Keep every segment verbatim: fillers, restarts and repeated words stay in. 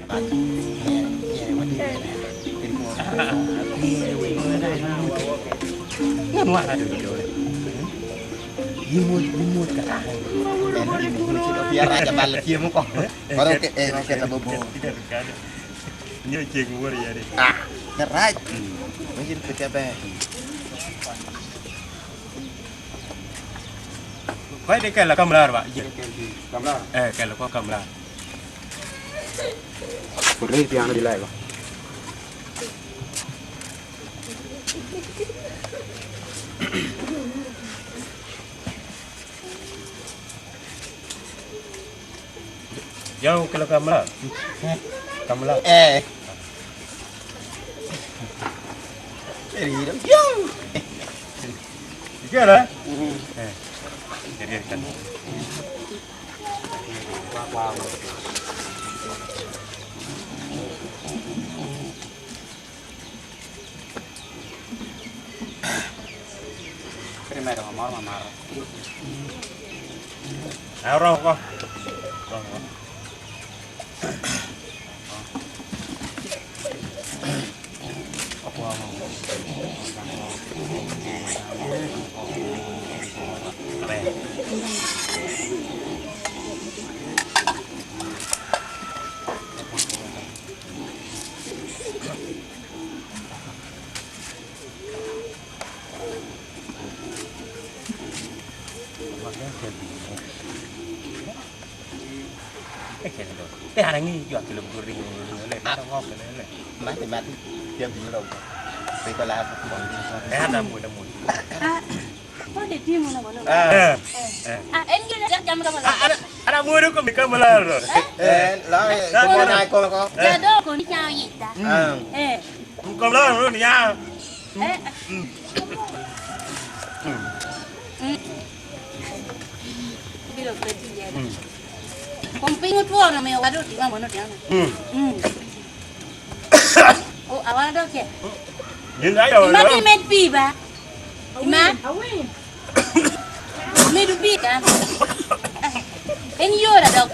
Myero, myero watye i lela. Myero wek ŋo daŋ imut. Ŋo nwaŋ ate dolo? Imut, imut ka kare. En imut, ci dok pia rac abal tye mo oko. Kono oke-, en oketa bobor. Nyo ceng wor iye ni. Ah, kerac. Wek in peke ber. Koi di kela kamlar ba? Kamlar. Eh, kela ko kamlar. Pwod rik piano di lego. Yaw kelo kamla. Kamla. Eh. Eri iro. Yaw. Ikela? Mhm. Eh. Eri eri kan. Kadi medo amoro mamato. Oromo oko. Oromo oko. Pe an aŋeyo jo a kelo bot ringo, ringo le, mano ŋo kene le? Mati, mati, tye abino dok. Pe ko lar. Eh, an amwodo, amwodo. Ah, kodi timo na bono. Ah. Eh, eh. Ah, en gire jak jam ka bono. Ah, an, an amwodo kom i ka malaro. Eh, la, eh, komo na komo ko. Ja dok koni ca oyita. Ah. Eh. Kom laro ni ya. Eh. Mm. Mm. Biro kwedi yere. Mm. Kom piny otwo no, miyo wadu otimo mono otimo. Mm. Mm. O, awan adok ce. Yin ayo. Ima di med pi ba. Ima. Medo pi kan. En yora dok.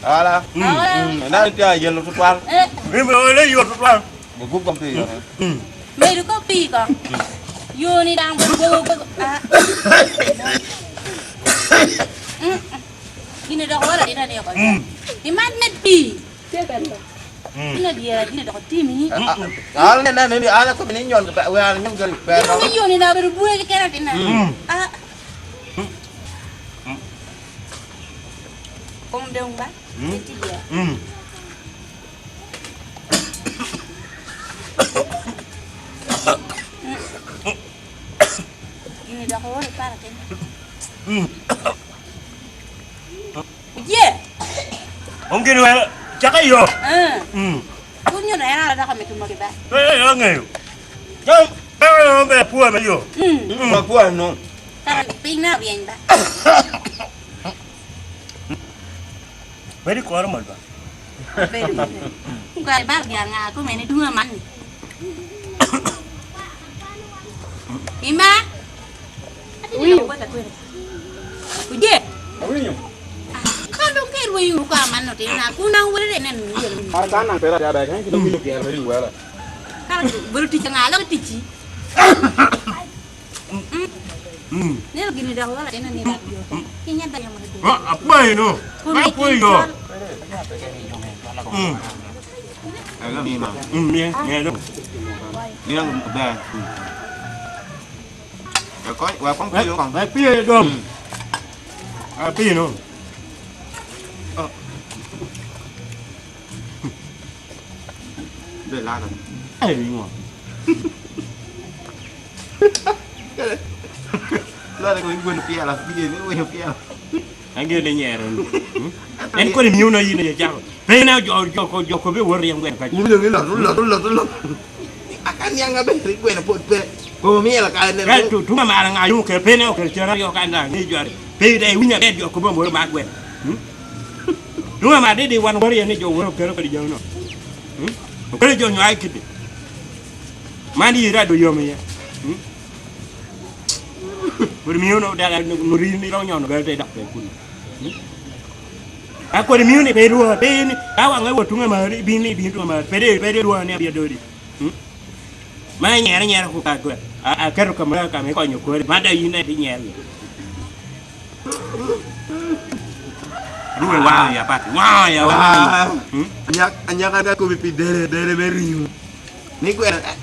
Ala. Mm. Ala. Mm. Na tia yelo tutwal. Eh. Rimbe ole yo tutwal. Buk kom pi yo. Mm. Medo ko pi ko. Yo ni dang bo bo bo. Ah. Mm. Gini dok wala dina ni ko. Mm. Imat med pi. Tye ka lok. Mm. Ina dyera gini dok timi. Ah, ah, ah, ne, ne, ne, ne, an akobo ni nyon, we an nyon gari, pero. Gini ni yo ni na bedo bue kena tina. Mm. Ah. Mm. Kom dong ba. Mm. Iti dyera. Mm. Gini dok oworo i para kene. Mm. Oye. Ong gini wero caka yo. Ah. Mm. Kun nyo na en ara dok amito magi ba. Eh, eh, aŋeyo. Jam, jam, jam, be pwod me yo. Mm. Mm, ma pwod no. Kara piny na ryeny ba. Meri koro mol ba. Kare bal gi aŋa, kome ni duŋ amanni. Ima? Ati dino wata kwene. Uje? Awinyo. Ah, ka dong ka irweyo wunu ka amanno tin, na kun an wele nen ni yelo. Ara kan nan pera ya ba, kan kilo kilo kier beri wala. Kara bolo tic aŋa, lok ticci. Mm. Mm. Neno gini dok wala tena ni radio. Kinya da yamo do. Ah, akwayo no. Akwayo yo. Mm. Mm, mie, mie do. Mie do ba. Wa kong, wa kong piyo kong. Wa piyo do. Mm. Ah, piyo no. Oh. Be lalo. Ai, ŋo? Lalo ko igweno pyela, bigeni igweno pyela. An gire ni nyero ni. Hmm? En kodi miyo na yin ya chako. Pe na jo, jo, jo, jo ko be wor yang gweno ka. Yin dong ilot, ilot, ilot, ilot. Aka niaŋ aber igweno pwod pe. Ko miela ka ne. Ka tu, tu ma mara ŋa yung ke pe ne okel cera yo ka na ni jwari. Pe da iwinya be jo ko be wor ma gweno. Hmm? Duŋ ama didi wan woro yen ni jo woro okelo kodi jami no. Hmm? Okelo jo nyo ai kidi. Man ira do yom iye. Hmm? Pwod miyo no dala no rin ni ro nyono galo te dok pe kun. Hmm? Ka kodi mio ni pe rwot, pe ni, ka waŋe wot tuŋ amaro, ibin ni ibin tuŋ amaro, pe de, pe de rwot ni abia dodi. Hmm? Ma inyere, inyere ku ka gwe. A, aketo kamoro ka me konyo kodi. Ma da in ete inyere. Ruwe waŋo ya pati, waŋo ya waŋo. Wow. Hmm? Anyak, anyaka ka komi pi dere, dere me riŋo. Ni gweno, eh,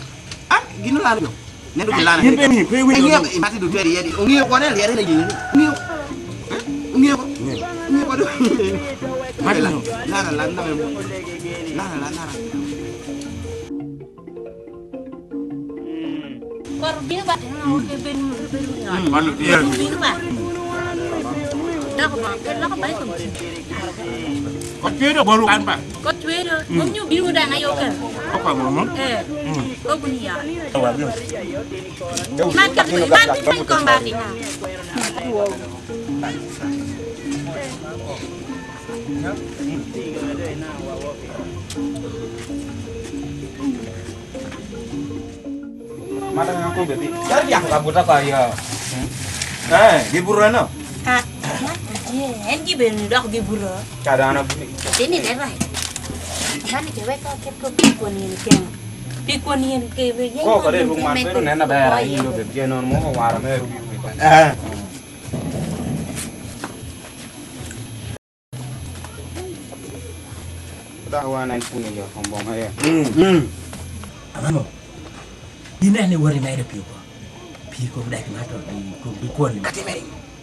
ah, gin olano jo. Neno gin lano. Yin pe winyo, pe winyo. Ŋeo, imati dutu edi, edi. Ongeo kwane lyere ne gini. Ongeo. Eh? Ongeo ko? Ongeo. Ongeo ko do. Mati no. Lara, lara, lara. Lara, lara, lara. Koro bino ba tino na ote bedo, ote bedo ni ot. Mm, mano tye. Bino ba. Dok ba, dok ba i kom cim. Kot cwero bolo kan ba? Kot cwero. Mm. Mom nyo bino daŋ ayo kan. Papa mama. Eh. Mm. Kok ni ya. Awa, bino. Man ka, man ka, man ka, man ka, man ka. Mata ŋa kobe pi. Yar diak ka buta ka ya. Eh, gi buro no. Ah, man tye, en gi ben dok gi buro. Ka dano. Tini ne rai. Man ke wek ka ket ko pi kwon yen ken. Pi kwon yen ke be yen. Ko kare ruk man pero nena ber ayi lo be bien on mo wara me ruk. Eh. Dako wan en pwonyo jo kombong aye. Mm. Mm. Amano. Yin en iwot imedo pi oko. Pi oko dek mato i kom, i kwon. Ati meri.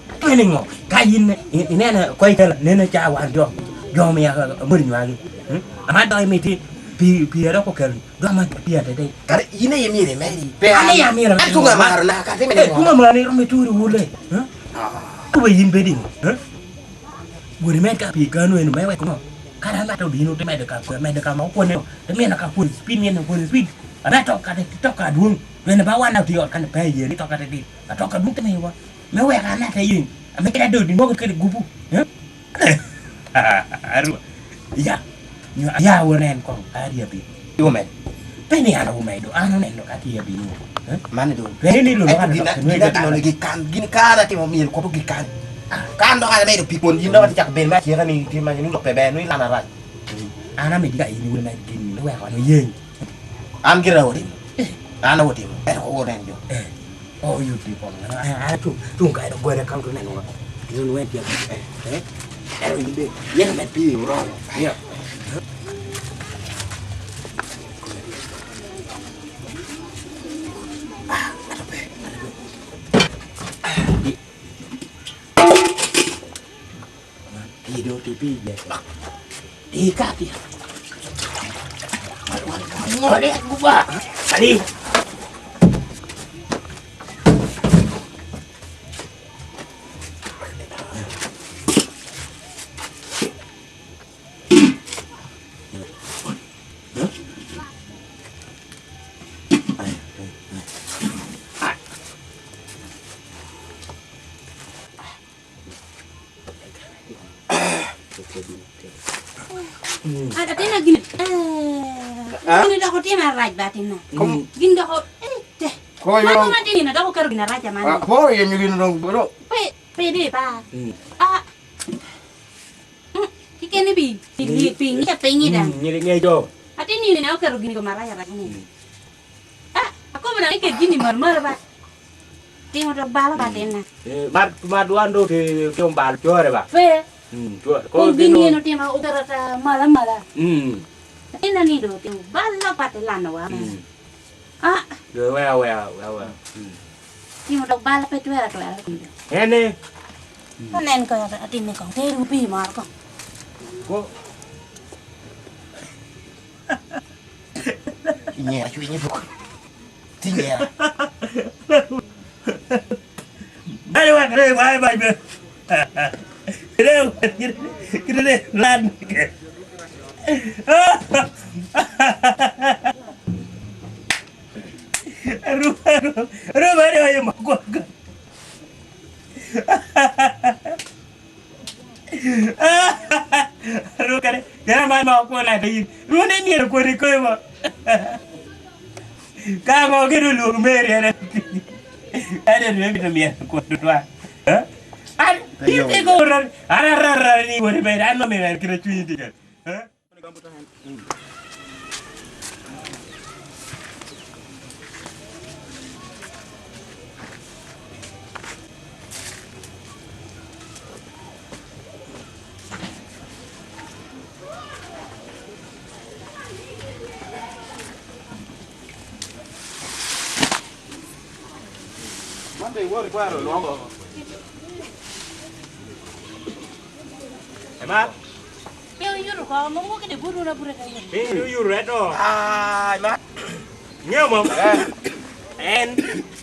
Ati meri ŋo? Ka yin i-, ineno ko ikela, neno ca wan jo. Jo mi aka amori nywagi. Mm? Ama dok imiti pi, pi adok okelo. Dok ma pi atete. Kare yin aye myero imedi. Pe an aye amyero. An tuŋ amaro na, ka ati meri ŋo? Eh, tuŋ amaro ni romo ituri wule. Mm? Ah. Kube yin bedi ŋo? Mm? Wot imed ka pi kano eno me weko ŋo? Kara an ato bino te medo ka, medo ka ma okwone, te mino ka kwon speed, mino kwon speed. Ame atok kate, tok adwoŋ. Pien ba wan otye ot kan pe aye ni tok kate dit. Atok adwoŋ te miyowa. Me weko an ate yin. Ame kede adodi mogo kede gupu. Eh? Arua. Ya. Nyo, ya won en koŋ, a ri abino. Iwo men. Pe ni an awo medo, an oneno ka tye abino. Eh? Man do. Pe ni lo an gin, gin, gin kan, gin kan atimo myero kobo gin kan. Ah, kan dok an amedo pi kwon, yin dok atye cako bedo me atyeka ni tye ma nyo dok pe ber, nyo ilana rac. An amito ka in iwinyo me gin ni, wek an oyeny. An gira otimo. Eh. An awo timo. Ento ko won en jo. Eh. Oh, you people. An, an, an, tung, tung ka eno gwere kam tu neno. Ino nwen pia. Eh, eh. Ero inde. Yen me pi oromo. Yeah. Ah, ato pe, ato pe. Pi doŋ tye pi iye. Ti ka pi. Ŋole guba. Kali. Atina gin, eh, ah? Gin dok otima rac ba atina. Kom- Gin dok o-, eh, te. Ko yo- Mano ma atina dok okelo gin arac aman. Ah, po yenyo gin dong bro. Pe, pe de ba. Mm. Ah. Mm, kikene bi, bi, bi, bi ngiya piny i dang. Mm, nyiri ngejo. Atin ni ne oketo gini ko marac arac ni. Mm. Ah, akobo na ike gini mar mar ba. Timo to balo ba tinna. Eh, mar, mar dwan do te, te bal chore ba. Pe. Mm, chore. Ko gini gino timo oketo ta mala mala. Mm. Atin ni do timo balo pa te lano wa. Mm. Ah. Wea, wea, wea, wea. Hmm. Timo dok bal pe twero atwera. Ene. Onen ko atin ni kong. Teru pi moro kong. Ko. Inyera cwinyi buk. Tinyera. Bale wan re, bale, bale, bale. Kite, kite, kite, lan. Aru, aru, aru, bale, bale, moko. Rwot kare, kara man ma okwona ata yin. Rwot ne myero kwoni koyo mo. Ka mo gin olwoŋo meri en. Ade rwot mito myero kwon tutwa. Eh? An, Ayo. Ite ko ran, ara, ara, ara, ni wore be, ano me ran kira cwinyi tiga. Eh? Man be iwor ikwaro lwongo. Ema? Pe oyuto ko, mom wok kede buto na buto ka yot. Pe oyuto eto. Ai, ma. Ng'eyo mom? Eh. En,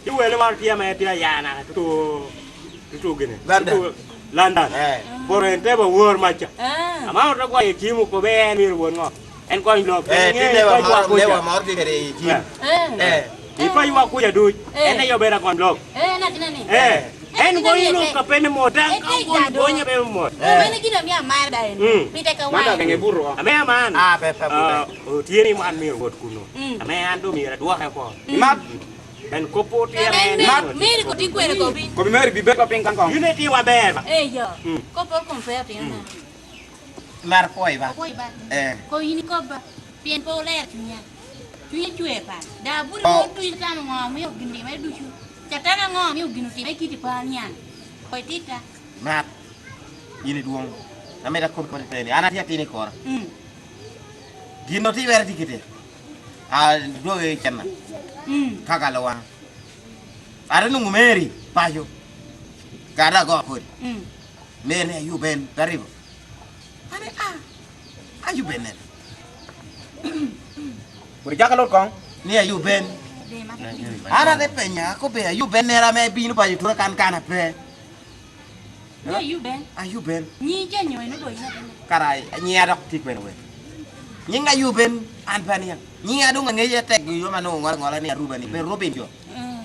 iwele mar tye ame tye ayana, tutu, tutu gini. London. Tutu London. Eh. Boro en te ba wor maca. Ah. Ama ote gwayo cim okobe en myero won ŋo? En kony lok. Eh, en ŋeyo tinde wa kony mor, wakwa kuca. Lewa mor tye kede i cim. Eh. Eh. Eh. I paco wa kuca duc. Eh. En aye obedo akony lok. Eh, en atina ni. Eh. En kony lok ka pe ni mot, en ka kony, kony ape mot. Eh. Mene gin amio amar da en. Mm. Pite ka wai. Mada genge burro. Ame aman. Ah, pe, pe, pe. Ah, otye ni wan myero wot kuno. Mm. Ame an do myero adwoke oko. Mm. Imat. En kop otye en. Mary, Mary koti kwene kobi. Kobi Mary bi bedo piny kan kong. Yun iti wa ber. Eh, yo. Mm. Kop okom pe otino na. Mar poi ba. Opwoyo ba. Eh. Ko yin ikob ba. Pien pe oler cunya. Cunya cwer pa. Da buri mo tuc tamo ngo mio gin time ducu. Catana ngo mio gin time kiti pa nian. Ko itita. Mat. Yin idwoŋ. Amito akob kodi teni. An atye atin i kora. Mm. Gin otimere tye kite. A dwogo i cena. Mm. Kaka lowaŋ. Ate nwoŋo Mary paco. Gada ago kodi. Mm. Mary ni ayubo en, Daribo. Ane a, ayubo en nene. Pwod icako lok koŋ? Ni ayubo en. An ate penya, akobbe ayubo en nera ame bino paco tura kan kan ape. Ni ayubo en. Ayubo en. Nyi ja nyo en oboyi na bene. Kara nyiya dok tye kwene we. Nying ayubo en an pe aniang. Nyinga doŋ aŋeye tek yo ma nwoŋo ŋolo aŋola ni Aruba ni, pe Robin jo. Mm.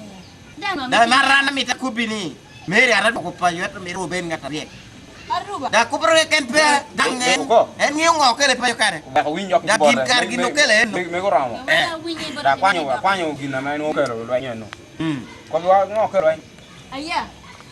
Daŋ maro an amito akobbi ni, Mary ara dwoko paco, ento mito obed ŋat aryek. Aruba. Daŋ kubere keken pe, daŋ en, en ŋeo ŋo okele paco kare. Daŋ gin kare gin okele en. Mego romo. Eh. Daŋ akwanyo, akwanyo gin ame nwoŋo okelo lweny eno. Mm. Kobbiwa ŋo okelo lweny? Aya,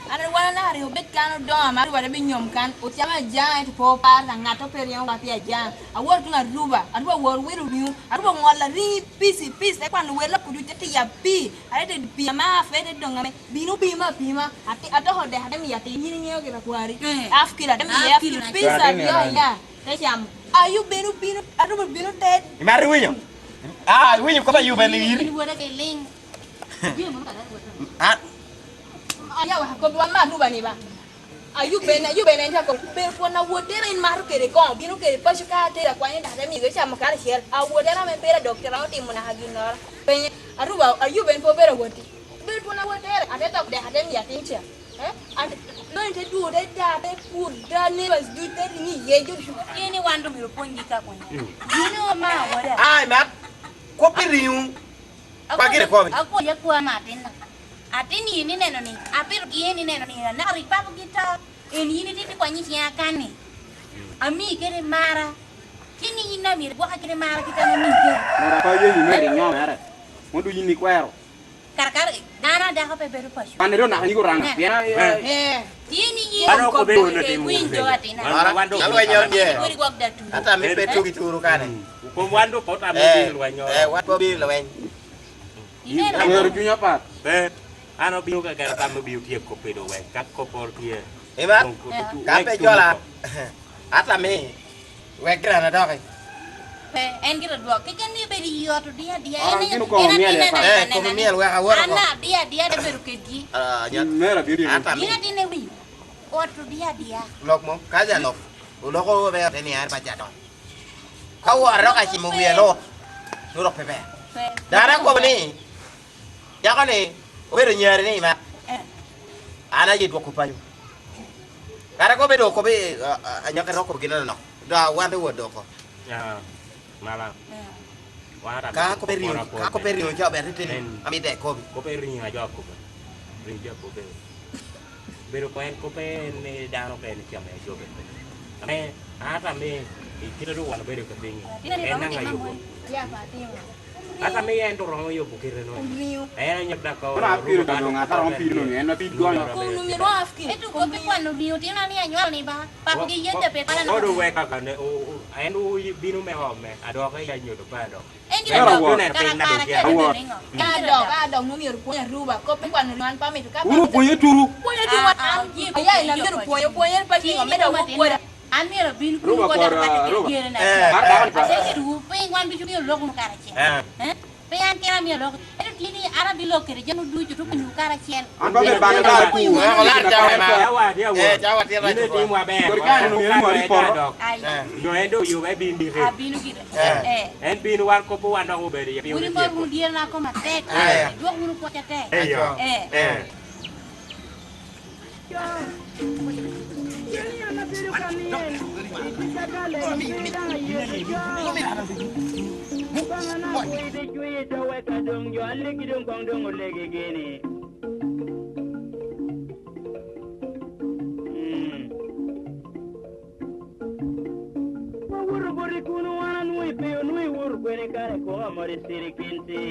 an wan anaka rik obed kan odoŋo ame Aruba te binyom kan, ocamo ajaŋa ento pe opar, daŋ ŋattoro pe ryeŋo wa pi ajaŋa. Awot tuŋ Aruba, Aruba wor wilo riŋo, Aruba oŋolo ariŋo i pic i pic, te kwano welo kudu te tiyo apii, ate tedo pii ame afe te doŋ ame bino pima apima, ati-, atoko dek ate miyo atin, yin iŋeo gire kwari, half kilo ate miye, half kilo, piece aryo aya, te camo. Ayu bene obino, Aruba obino te. Imato iwinyo? Ah, iwinyo kop Ayuba en iri? In wode ke liŋ. Jami mono kara wot. Ah. Aya wa, kobbi wa ma Aruba ni ba. Ayub en, Ayub en, en jako, bedo twon awotere en maro kede koŋo, bino kede paco ka atera kwanye dok emiyo ecamo karacel. Awotere ame pera dok tera otimo naka ginnoro. Penye, Aruba, Ayub en pe obedo awoti. Bedo twon awotere, ate dok dek ate miyo atin ca. Eh? Ate, nongo te dwogo te da, te pur da, neighbors duc te riŋo iye, jo ducu. Tye ni wan doŋ myero opwonygi ka kwanya. Mm. Gin omaro wode. Ai, mat, kop i riŋo. Kwa gire komi. Akwo ya kwa ma atinna. Atin yin ineno ni, apito gi en ineno ni, anaka rik papo gi to. En yin ititi kwanyi ciŋa kan ni. Ami kede mara. Tin yin na myero gwaka kede mara kit an ami kede. Mara pa yeyi mere inyo mere. Mondo yin ikwero. Kara kara, dano adako pe bedo paco. Pan ero naka nyiko ranga. Eh. Pien, eh, eh. Eh. Tye ni yin. Wan ok obedo na timo winjo atina. Wan, wan dok. Alweny nyoro je. Kodi gwok da turu. Ata mi pe tugi turu kane. Mm. Kom wan dok ota mi lweny nyoro. Eh, wan po bi lweny. Ineno? Wero cuny apat. Pe, an obino ka kara tam obino tye kop i dowek, ka kop moro tye. Ima, ka pe jola, ata mi, wek gira na doki. Pe, en gira dwok. Keken ni bedo i ot odiya adiya. Ora en, gino en komo miel atina ya pa. Eh, komo miel wek awot oko. Ana adiya adiya de bedo kedgi. Ah, nyat. Mera biri. Ata mi. Ina dine wi. Ot odiya adiya. Lok mo, ka ja lok. Oloko be ate ni an pa jadong. Ka woro dok acimo wie lot, nwoŋo dok pe ber. Pe. Dano akobo ni, dako ni, obedo nyari ni, ma, eh, an aye dwoko paco. Kara kobo ni okobo, a, a, anyokke dok okobo gin anonok. Dok wan te wot doko. Ya, mala. Eh. Wan ata ka kobo riŋo, ka kobo riŋo ca ber titidi, en amito ikobi. Kobo riŋo ajo akobo. Riŋo ajo akobo. Bedo ko en kop en ni dano ka en icamo en cobe. Ame, an ata me, i kite ru wan obedo ka pinyi. En nang ayubo. Ata mi en to romo yubo kite no. Omio. En anyut da ko. Ora piro da dong, ata romo piro no, en ma pid gono. Kom omio no afki. Eto kop ikwano omio tino ni anywal ni ba. Pako gi yedda pe kala. Odo weka kane, o, o, en o bino me ome, adwoke ya nyodo pa dok. En gire dok, kara kara ke dok ningo. Ka dok, ka dok no myero pwony aruba, kop ikwano ni an pa mito ka. Uru pwonyo turu. Pwonyo turu. Ah, ah, oye, aya, ina myero pwonyo, pwonyo pa ningo, medo wok kweda. An myero abin kun wot akwatte kede dyere na. Eh. Acel kede wu piny, wan ducu myero olok wunu karacel. Eh? Eh? Pe an kena myero alok. Ento tye ni an abilok kede jami ducu, to kunyu karacel. An ba myero bane bal ku. Wan olar cawa ma. Cawa tye rac. Ine tim wa ber. Kodi ka nino myero imor i poto. Ai. Eh. Nyo en do yo e bin diki. Abino gire. Eh. Eh. En bin wan kopo wan dok obedo i piny. Wun imor wunu dyere na koma tek. Eh. Dwok wunu pwoc atek. Eh, yo. Eh. Eh. Wawoto boti kuno, wan anwoŋo i pe onwoŋo iwoto kwene kare koko amot i sirikinti.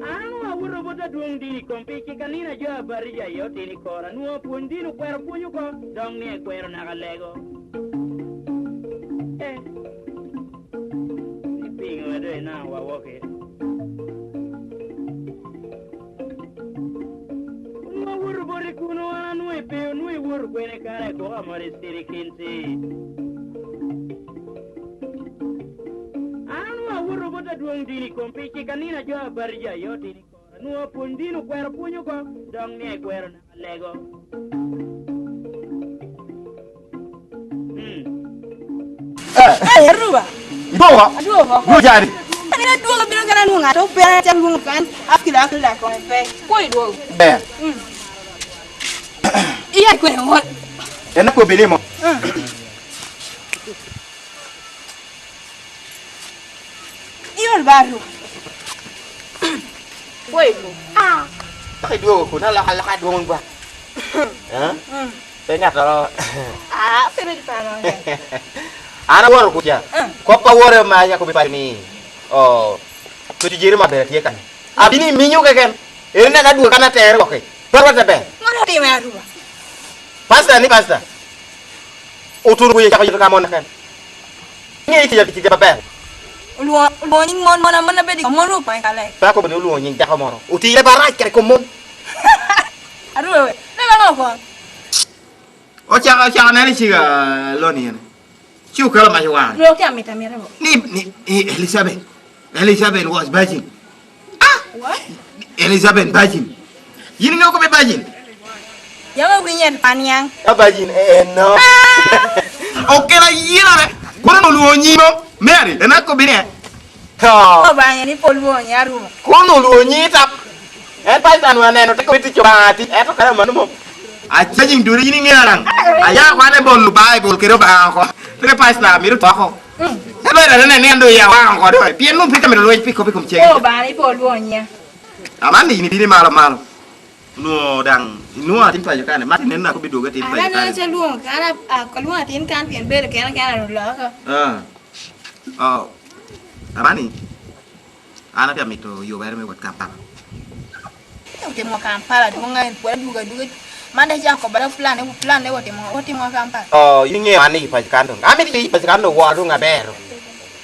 An onwoŋo awoto bot adwoŋ dini i kom pi cik a nino a jo abatija aye otino i kora, nwoŋo apwony dini okwero pwony oko, dok ni ekwero naka lego. Eh, ipiŋo a doŋ inaka wawoke? Onwoŋo awoto boti kuno, an anwoŋo i pe onwoŋo iwoto kwene kare koko amot i sirikinti. An onwoŋo awoto bot adwoŋ dini i kom pi cik a nino a jo abatija aye otino i kora, nwoŋo apwony dini okwero pwony oko, dok ni ekwero naka lego. Mm. Eh. Ai, Aruba. Idwogo? Adwogo. Dwogo cani? An adwogo, bino kena nwoŋo ŋat ope, acak nwoŋo kan, akilo, akilo da kome pe. Kwo idwogo. Ber. Mm. Iya kwene ŋot. En akobi ni mo. Mm. Iol ba Aruba. Kwo idwogo. Ah. Idwogo kuno, alok, alok adwoŋ ba. Eh? Mm. Pe ŋattoro. Ah, pe red pa no. An aworo kuca. Mm. Kop aworo ma yako bi paro ni, oh, to tijere ma ber tye kan. Abino i minyo keken. Eri naka dwe kan atere woko. Pe rwatte ber. Ŋo otime Aruba? Pasta ni pasta. Oturo kuye cako yito ka mon keken. Ŋe itiyo ticgi maber. Olwoŋo, olwoŋo nying mon, mon, mon abedo i kom mon opwony kale. Pe akobo ni olwoŋo nying dako moro. Otiye barac kede kom mon. Aruba we, pe ba ŋo koŋ? Ocako, ocako neno ciga loni ene. Ci okelo mac i waŋe. Lwak te amita amita bo. Ni, ni, ni Elizabeth. Elizabeth was virgin. Ah! What? Elizabeth virgin. Yin ŋeo kome virgin? Yam awinyo en pa niaŋ. A virgin, eh, eh, no. Ah! Okela yela be. Kono no luo nyimo. Mary, en akobi ne. To. Obaŋe ni pol luo nya rumo. Kono luo nyi tap. En pa itan wa neno te ko iti coba ati. Eto kare manu mo. Aca nyiŋ duni yin iŋeo araŋ? Aya ko an ebolo Baibul kede Obaŋa oko. Pire pasta mito to oko. Mm. Te bed atene ni an doŋ iya waŋ oko doŋ. Pien luŋ pe kamito lweny pi kop i kom cege. Oh, Obaŋa ni pol lwonya. Aman ni yin ibino malo malo. Nwoŋo daŋ, nwoŋo atin paco kane. Mati neno ako bidwogo atin paco kane. An aneno ce lwoŋo, an a, a, lwoŋo atin kan pien bedo kene kene anu loko. Ah. Oh. Aman ni, an atye amito yubere me wot Kampala. Otimo Kampala, dwoŋ en pwod adwogo adwoga. Man dok cako kobba dok plan, plan ne otimo, otimo Kampala. Oh, yin iŋeo an i paco kan doŋ. Amito i paco kan doŋ woro doŋ aber.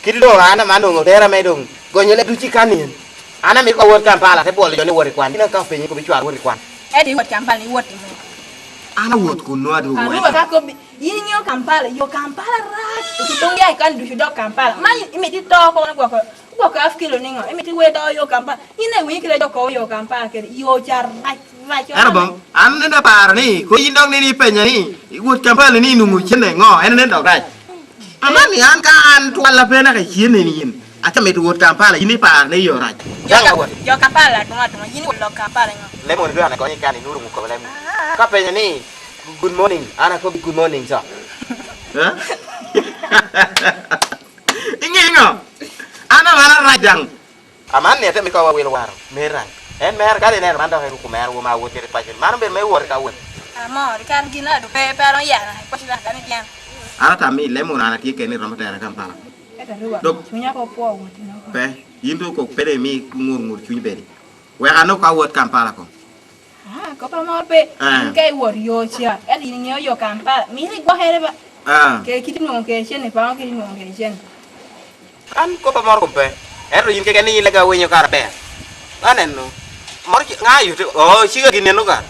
Kit doŋ an aman doŋ otera me doŋ gonyo leb ducu i kan yen. An amito ka wot Kampala, te bwolo jo ni wot i kwan. Yin ka openyi kobbi cwar wot i kwan. Ento iwot Kampala, iwot i ŋo? An awot kunno adwogo. Aruba ka kobbi, yin iŋeo Kampala, yo Kampala rac. Otutuŋ ya i kan ducu dok Kampala. Man imito ito kono gwoko. Gwok ka afkilo niŋo? Imito iwe do yo Kampala? Yin iwinyo kite jo kobo yo Kampala kede yo ca rac, rac. Ero boŋ, an nene aparo ni, ko yin dok nene ipenya ni, iwot Kampala ni inwoŋo cene ŋo? En nene dok rac. Aman ni an ka an twal ape naka icen ni yin, aca mito wot Kampala, yin iparo ni yo rac. Jo Ka-, jo Kampala atuma atuma, yin iwot lok Kampala ŋo? Lemon dwe an agonyo i kan, inwoŋo kobo lemon. Ah. Ka penyo ni, "Good morning," an akobo, "Good morning, sir." Eh? Iŋeo ŋo? An aman arac daŋ. Aman ni ate mito wawil waro, mera. En mera, kadi ineno man dok eruko mera, woma awot kede paco. Mano bedo me wot ka wot. Amor, kara gin adu pe, pe aromo yana, kwaci dok kani tyen. An atamo ni lemon an atye kene iromo tera Kampala. Eka Ruba, dok cunya kok pwo wot ino ko. Pe, yin dong kok pe dong imi ŋur ŋur cuny bedi. Wek an dok awot Kampala ko. Ah, kop amor pe. Ah. In ka iwot yo ca, ento in iŋeo yo Kampala, mito igwokere ba. Ah. Ke kit inwoŋo kede cen, ipaŋo kit inwoŋo kede cen. An kop amor kop pe. Ento yin keken ni in lega winyo kara ber. Aneno. Moro ci-, ŋa yute? Oh, ciga gin neno ka.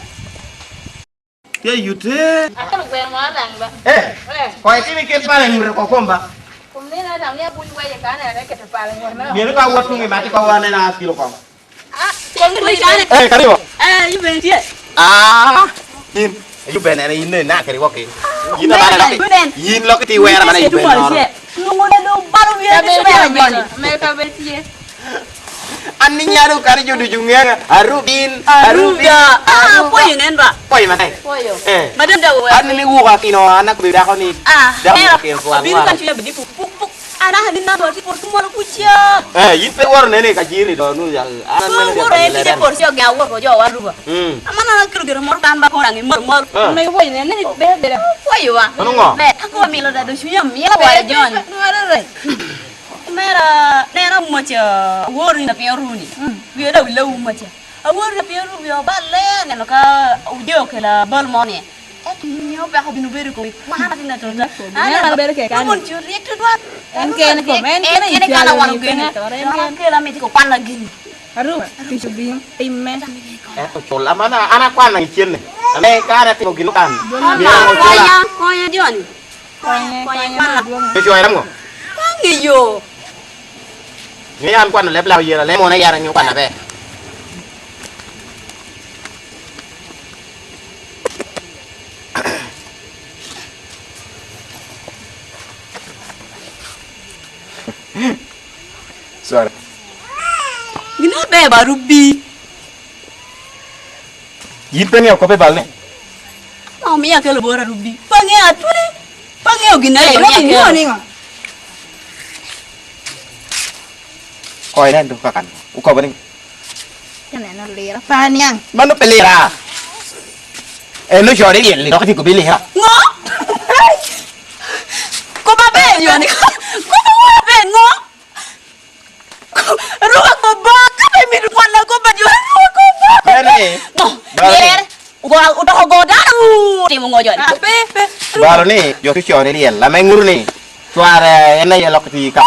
Tye yute. Akelo gweno moro daŋ ba. Eh, eh, koy timi ket pala ŋute ko kom ba. Kom neno daŋ ni abuny waye ka ne ane keto pala ŋute na. Myero ka wot tuŋ i mati ko wane na kilo ko. Ah, kom kuli kane. Eh, karibo. Eh, yu ben tye. Ah, in, yu ben ene, in ne na karibo ki. Yin na bana loki. Yu ben. Yin loki ti wera mana yu ben noro. Nungo na do balo wiye ni wera joni. Me ka ben tye. An ni nyaro kare jo ducu ŋeŋa. Arubin, Aruda. Arubin. Ah, aruda. Pwoyo nen ba? Pwoyo matek. Pwoyo. Eh. Madam da wo. An ni wuka kino, an akobi dako ni. Ah, dako era. Kino kwa. Bino kan cuya bidi puk, puk, puk. An aka ni nano ti por kumoro kuca. Eh, yin pe woro nene ka jiri do nu ya. An an nene. Woro e kide por si ogen awor ko jo wa ruba. Mm. Amana na kiro gero moro kan ba kora ngi moro moro. Ah. Me pwoyo nen ni be be. Pwoyo wa. Ano ngo? Be ako milo da do cuya milo wa John. Nware re. Omera, neno amoca, awori na piny oruni. Mm. Wie dok wila umaca. Awori na piny oruni, wie oballe, aneno ka uje okela bal mo ni. Ento miyo peko bino bedo kome kwana tin atota. Neno man bedo keke. An mon cu riek tutwal. En kene kom, en kene en kene kana wan okene. En kene. Kela miti ko kwana gini. Aruma, kicu bim, timme. Ento cul, amana, an akwano i cenne. Ame ka an atimo gin okan. Ama, myero ocula. Konya, konya Johnny. Konye, konye, konye, madwong. Pe cwere mo? Ka ng'eyo. Ni an kwano leb lak oyela, leb mona yara nyo kwana be. Sorry. Gina be baru bi. Yin pe ŋeo kop i balne? Ma omio akelo bora rubbi. Pa ŋeo atwene. Pa ŋeo gin aye omio akelo. Oi, nen do kakan. Ukobo ni. Aneno lira pa niaŋ. Mano pe lira. En ocoro i lyel, dok iti kobi lira. Ŋo? Koba ber yoni. Koba wora ber ŋo? Rwako ba, ka pe mito kwana kop a jo, rwako ba. Bene. Ngo, bene. Yer, go, odoko go dano, timo ngo joni? Ah, pe, pe. Balo ni, jo tucoo ni lyel, ame ŋuru ni, cware en aye lok ti ka.